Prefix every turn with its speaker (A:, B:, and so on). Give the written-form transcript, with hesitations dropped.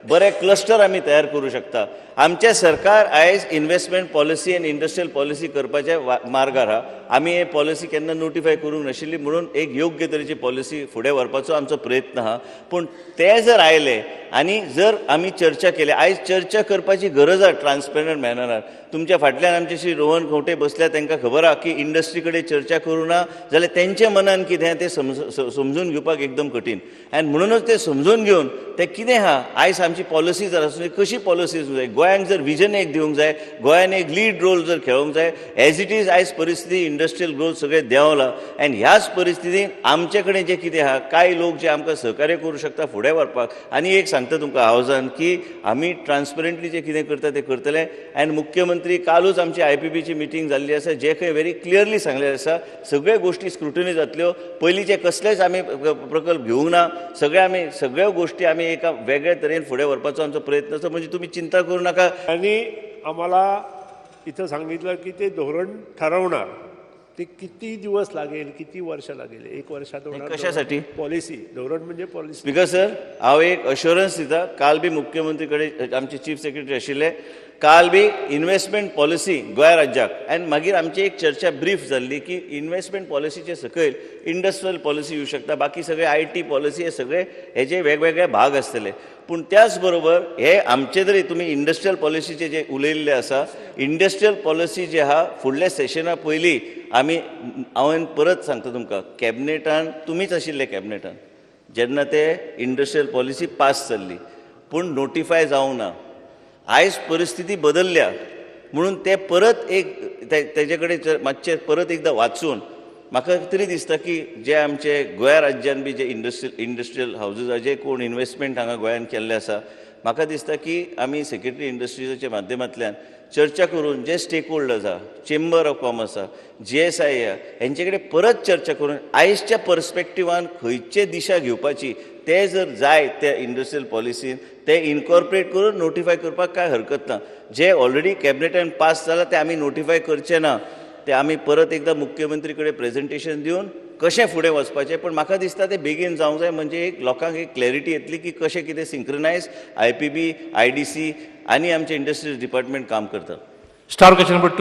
A: बरे क्लस्टर आमी तयार करूं शकता. आमचें सरकार आयज इन्वेस्टमेंट पॉलिसी आनी इंडस्ट्रियल पॉलिसी करपाच्या मार्गार आहा. आमी हे पॉलिसी केन्ना नोटिफाय करूंक नाशिल्ली, म्हणून एक योग्य तरेची पॉलिसी फुडें व्हरपाचो आमचो प्रयत्न आहा. पूण ते जर आयले आनी जर आमी चर्चा केली, आयज चर्चा करपाची गरज आहा ट्रान्सपेरंट मॅनरान. तुमच्या फाटल्यान आमचे श्री रोहन खंवटे बसल्या, तांकां खबर आहा की इंडस्ट्री कडेन चर्चा करूं ना जाल्यार तेंच्या मनान कितें आहा तें समजून घेवपाक एकदम कठीण. आनी म्हणूनच तें समजून घेवन तें कितें आहा, आयज आमची पॉलिसी जर आसूं, कशी पॉलिसी आसूंक जाय, गोंयांक जर विजन एक दिवंक जाय, गोंयान एक लीड रोल जर खेळोंक जाय, एज it is आयज परिस्थिती इंडस्ट्रियल ग्रोथ सगळें देंवला आनी ह्याच परिस्थितीन आमचे कडेन जें कितें आहा, कांय लोक जे आमकां सहकार्य करूं शकता फुडें व्हरपाक. आनी एक सांगता तुमकां हावजान की आमी ट्रान्सपरंटली जें कितें करता तें करतले. आनी मुख्यमंत्री कालूच आमची आयपीबीची मिटींग जाल्ली आसा, जे खंय व्हेरी क्लियरली सांगलें आसा, सगळ्यो गोश्टी स्क्रुटनी जातल्यो. पयलींचे कसलेच आमी प्रकल्प घेवंक ना. सगळे आमी सगळ्यो गोश्टी आमी एका वेगळे तरेन फुडें व्हरपाचो आमचो प्रयत्न आसा. म्हणजे तुमी चिंता करूं नाका.
B: त्यांनी आम्हाला इथं सांगितलं की ते धोरण ठरवणार. ते किती दिवस लागेल, किती वर्ष लागेल? एक वर्षात होणार?
A: कशासाठी?
B: पॉलिसी, धोरण म्हणजे पॉलिसी.
A: स्पीकर सर, हांव एक अश्योरन्स दिता. काल बी मुख्यमंत्री कडेन आमचे चीफ सेक्रेटरी आशिल्ले. काल बी इन्वेस्टमेंट पॉलिसी गोंय राज्याक आनी मागीर आमची एक चर्चा ब्रीफ जाल्ली की इन्वेस्टमेंट पॉलिसीचे सकयल इंडस्ट्रियल पॉलिसी येवं शकता, बाकी सगळे IT policy, हे सगळे हेजे वेगवेगळे भाग आसतले. पूण त्याच बरोबर हे आमचे तरी तुमी इंडस्ट्रियल पॉलिसीचे जे उलयल्ले आसा, इंडस्ट्रियल पॉलिसी जे आहा, फुडल्या सेशना पयलीं आमी, हांवें परत सांगता तुमकां, कॅबिनेटान तुमीच आशिल्ले कॅबिनेटान जेन्ना ते इंडस्ट्रियल पॉलिसी पास जाल्ली, पूण नोटिफाय जावंक ना. आयज परिस्थिती बदलल्या म्हणून ते परत एक तेजे कडेन मातशें परत एकदां वाचून म्हाका तरी दिसता की जे आमचे गोंया राज्यान बी जे इंडस्ट्रियल हावजीस आहा, जे कोण इन्वेस्टमेंट हांगा गोंयान केल्ले आसा, म्हाका दिसता की आमी सेक्रेटरी इंडस्ट्रीजाच्या माध्यमांतल्यान चर्चा करून जे स्टेक होल्डर्स आहा, चेंबर ऑफ कॉमर्स आहा, जीएसआय आहा, हेंचे कडेन परत चर्चा करून आयजच्या पर्सपेक्टिवान खंयचे दिशा घेवपाची ते जर जाय, त्या इंडस्ट्रियल पॉलिसीन ते इनकॉर्पोरेट करून नोटिफाय करपाक कांय हरकत ना. जे ऑलरेडी कॅबिनेटान पास जाला ते आमी नोटिफाय करचे ना. ते आमी परत एकदां मुख्यमंत्री कडेन प्रेजेंटेशन दिवन कशें फुडें वचपाचें. पूण म्हाका दिसता तें बेगीन जावंक जाय, म्हणजे एक लोकांक एक क्लॅरिटी येतली की कशें कितें सिंक्रनायज आयपीबी, आयडीसी आनी आमचें इंडस्ट्रीज डिपार्टमेंट काम करता.
C: Star question number 2.